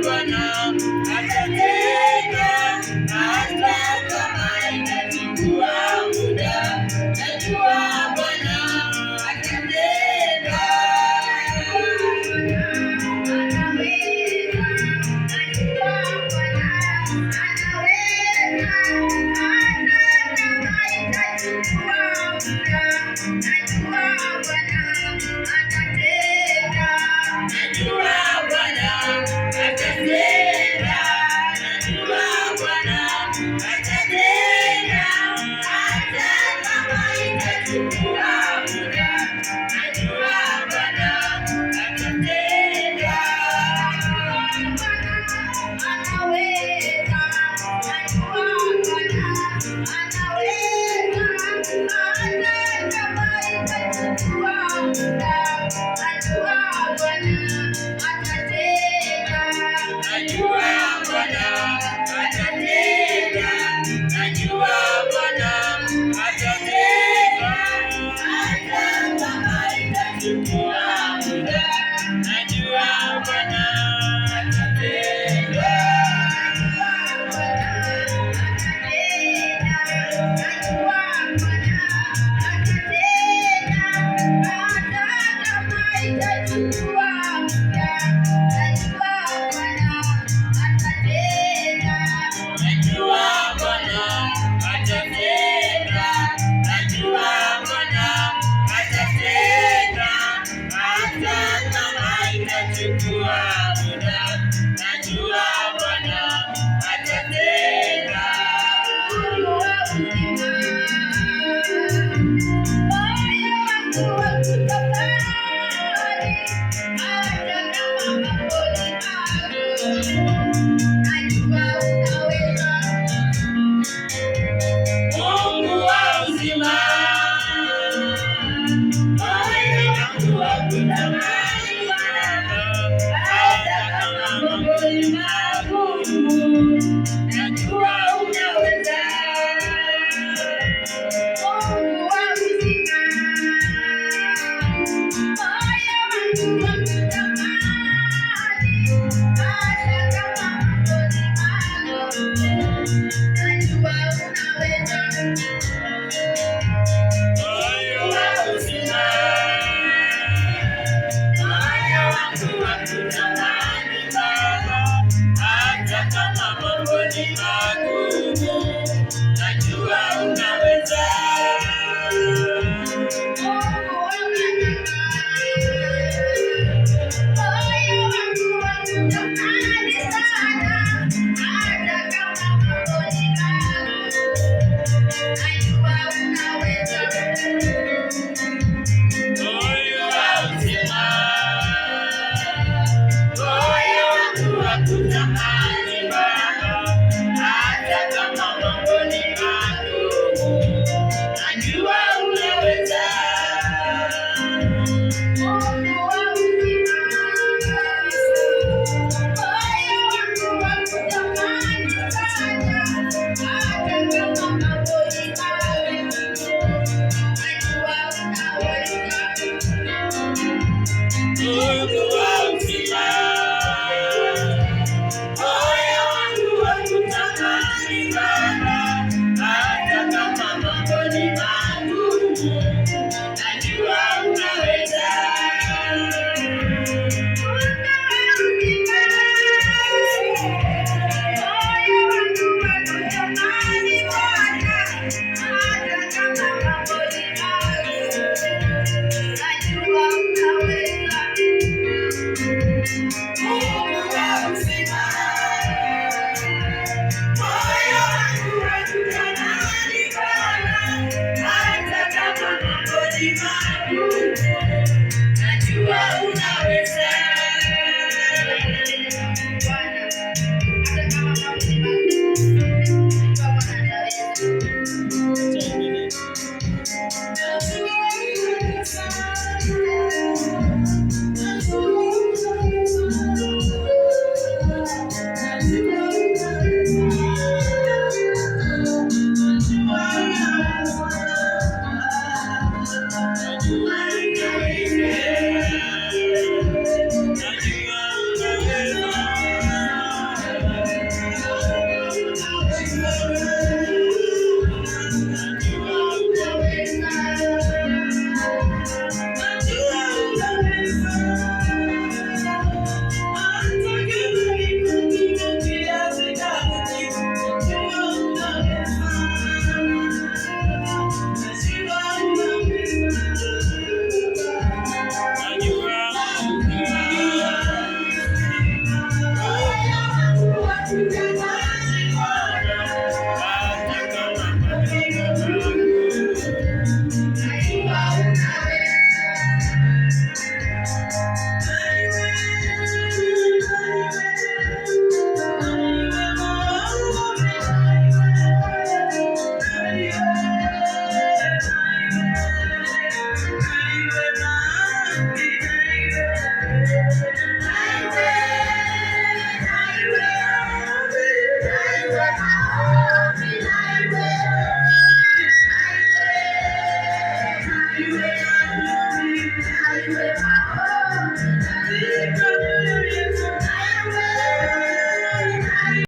Bwana atatenda, hata kama itachukua muda. Najua Bwana atatenda. Najua Bwana atatenda, najua Bwana atatenda, hata kama itachukua muda. Najua Bwana atatenda. Najua Bwana atatenda, najua Bwana atatenda, hata kama itachukua muda. Najua Bwana atatenda. Najua Bwana atatenda, najua Bwana atatenda, hata kama itachukua muda. Najua Bwana atatenda. Mungu wa uzima, moyo wangu wakutamani Bwana, hata kama mambo ni magumu, najua unaweza. Moyo wa uzima, moyo wangu wakutamani Baba, hata kama mambo ni magumu, najua unaweza. Moyo wa uzima, moyo wangu wakutamani Baba, hata kama mambo ni magumu, najua unaweza. Mungu wa uzima, moyo wangu wakutamani Baba, hata kama mambo ni magumu, najua unaweza. Mungu wa uzima, moyo wangu wakutamani Bwana, hata kama mambo ni magumu, najua unaweza. Najua unaweza. Iwe maombi, iwe maombi.